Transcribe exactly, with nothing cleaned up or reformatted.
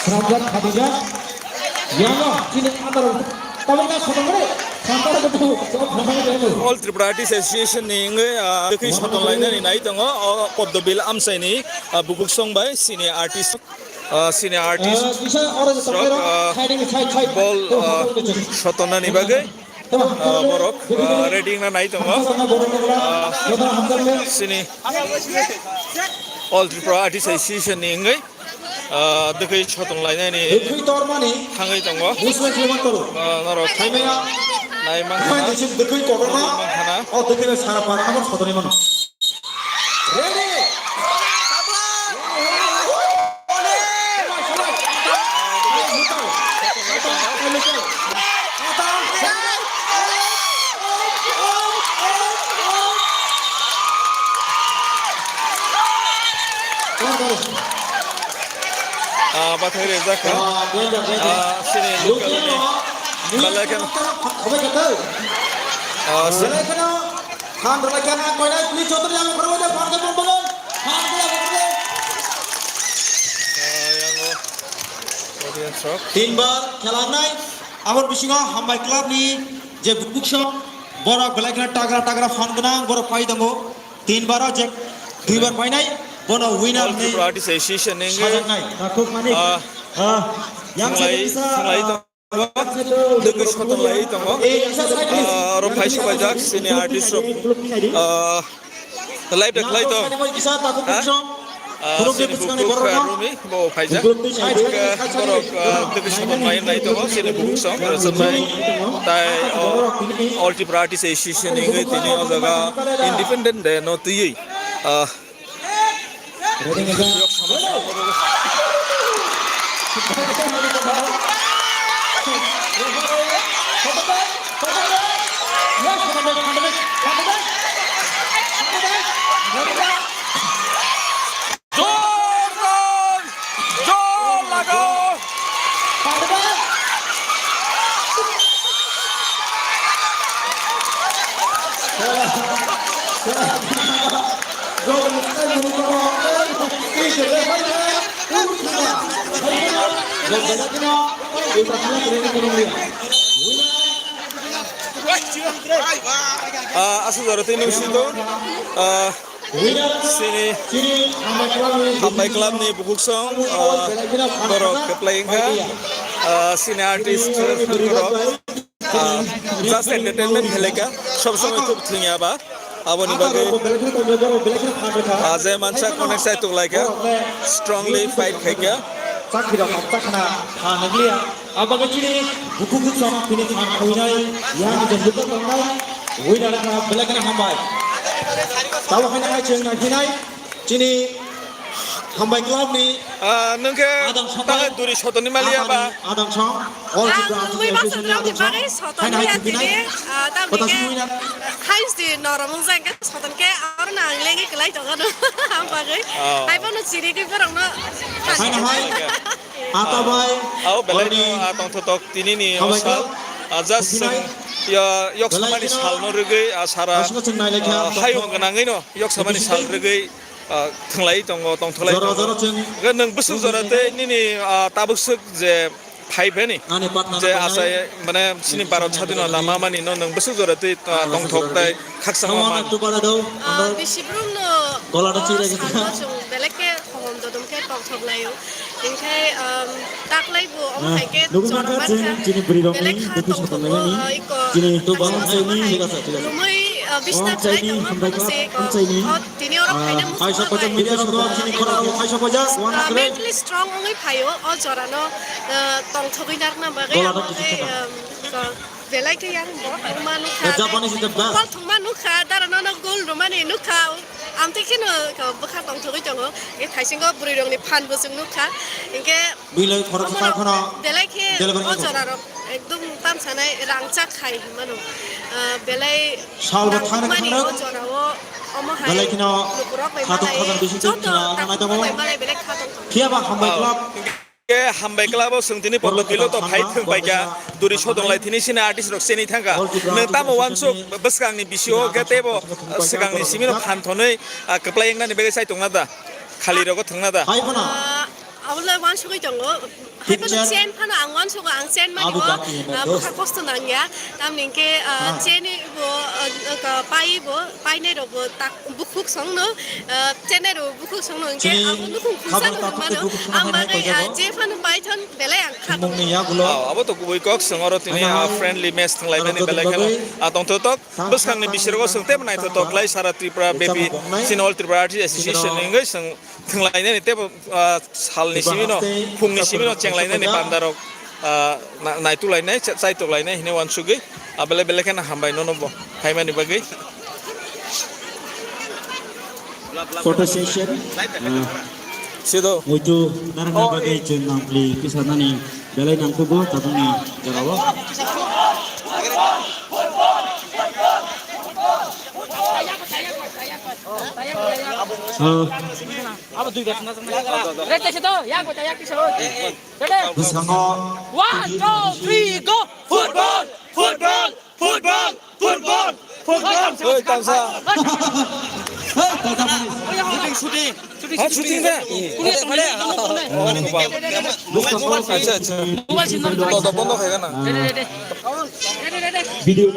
Swnamjak khatijak. Yango chini andaro tabukna sotongmani santaro kutu. All Tripura Artists Association ni wngwi, ah, twkhwi sotonlainani nai tongo o Poddobil amchaini, ah, bukuksong bai sini artist, ah, sini artist. Kisa oro sok, tongmani ah, hiding side side. Bol, ah, sotonnani bagwi. Ah, borok, ah, ready wngna nai tongo. Ah, sini All Tripura Artists Association ni wngwi, ah, dwkhwi sotong lainani thangwi tongo. Ah, norok nai mankha na. Ready? Ah, bathang rijak kha. Ah, sini local ni. Belai kheno. Ah, sini. Ah, yang o audience rok. Tinbar khelangnai, aboni bisingo Hambai Club ni je bukuksong, borok belai kheno tagra tagra phan gwnang, borok pai tongo. Tinbar o je duibar painai, bono winner ni Tripura Artists Association ni wngwi, sajaknai. Ah, ah, yang thwnglai, kisa, thwnglai ah, tongo. Dwgwi sotonglai tongo. Ah, oro phai sobaijak sini artist rok. Ah, live de khlai tong. Ha? Ah, sini bukhuk, ah, Rumi, bo phaijak. Hingke borok, ah, dwgwi sotonglai nai tongo, sini bukhuk song, rochapnai. Tai, oh, All Tripura Artists Association ni wngwi tini o jaga Independent Day no twiwi, ah, Jor kor! Jor lagao! Ah, aswk jora twi nung si tong. Ah, sini Hambai Club ni bukhuk song, ah, borok kwplai wngkha. Ah, sini artist rok, ah, just entertainment khlaikha, sob somoi khub thwngya ba. Aboni bagwi, ah, je mansa connect sai tonglaikha, strongly fight khaikha. Abagwi chini bukhuk bukhuk sama tini thang khainai, yang je bukhuk tongnai, winner kha belai kheno hambai. Tabo haino hai chwng nai phinai, chini Hambai Club ni ah, nung khe adang song ta bai, duri sotoni maliya ba? Adang song, all ah, Tripura nungwi Artists Association ni adang song. Haino hai chwng phinai, ah, kota si winner. Hai si norom wng jang khe soton khe aro nang lengi kwlai tongo no. Hambai. Oh. Hai bono chini khe borok no. Haino hai. Ata bai, ah, belai no, ah, tongthotok tini ni o sal, ah, just chwng, ya, yok samani sal no rwgwi, ah, sara, ah, hayung gwnangwi no yok samani sal rwgwi, ah, thwnglai tongo, tongthoklai tongo. Nwng bwswk jora tei nini, ah, tabuk swk je phai phani je asai, mane, chini Bharat sadhino lama mani no nwng bwswk jora tei, ah, tongthok tai khakchangma man. Ah, bisi brum no, o sal no chwng belai khe Hom dodom khe tongthok laio. Hinkhe, um, taklai bo omo hai khe chwng mankha, belai kha tongthogo, uh, iko, chini to bang aswk sai ni omo hai thik asa, thik asa. Romwi, uh, bisna khlai tongo, omo se iko, o tini oro phaina muchungma bai, uh, mentally strong wngwi phaio, o jorano, uh, tongthogwi narwkna bagwi, omo hai, um, iko, Belai khe yang bo thwngma nukha, Japanese is the best. Ball thwngma nukha, dara nono goal rwmani nukha. Amtwi kheno bwkha tongthogwi tongo. E thaisingo bwrwi rokni phan bo chwng nukha. Hinkhe belai khe o jorarok ekdom tamsanai rangchak khai hinmano. Ah, belai sal bo thangna thangna o jorao omo hai belai kheno lukurok bai khatong malai khajang bisi joto khna nangnai tongo. Bai malai belai khatong tongo. Phiya ba hambai club. Khe hambai club o chwng tini Poddo Bilo to phai thwng pai kha, duri sodong lai thini sini artist rok cheni thang kha. Nwng tamo uansuk bwskang ni bisio khe teibo, uh, swkang ni simi no phan thonwi, uh, kwplai wngnani bagwi chai tongna da? Khali rogo thwngna da? Hai phano. Ah, Abo le wansugwi tongo. Hai phano Picture. Chen phano ang wansugo, ang chen mani Abo bo, baki hwnwi ah, do. Bwkha kosto nangya. Tamni hwnkhe, ah, Ah. Chen bo, ah, ka-, pai bo, painai rok bo tak bukhuk songno, ah, chenai rok bukhuk songno hwnkhe Chini abo nukhung khungsa khabor nukhung takhuk mano. Tei bukhuk Ang khna bagwi, koi jago. Ah, je phano paithon belai ang kha Mungni yagulo. Ah, abo to kubui kok song oro tini, Ano ah, friendly match thwnglaimani aro belai kheno. Bagwi. Ah, tongthotok. Bwskangni bisirgo swng teibo naithotok lai sara Tripura bepi Chini All Tripura Artist Association hwnkhe swng thwnglainani teibo, ah, salni simino, phungni simino chenglainani pandarok, ah, na-, naituglainai, cha-, chaituglainai hwnwi uansugwi, ah, belai belai kheno hambai nono bo phaimani bagwi. Photo session. Ah, Sido. Muitu narwkna bagwi chwng nangpli kisa nani belai nangkukgo tabukni jorao. Ah. Bwskango One, two, three, go! Football! Football! Football! Football! Football! Oi, tamsa. Shooting, shooting. Ha, shooting de? Acha, acha. Mobile sin. Bondo, bondo khai gana. Video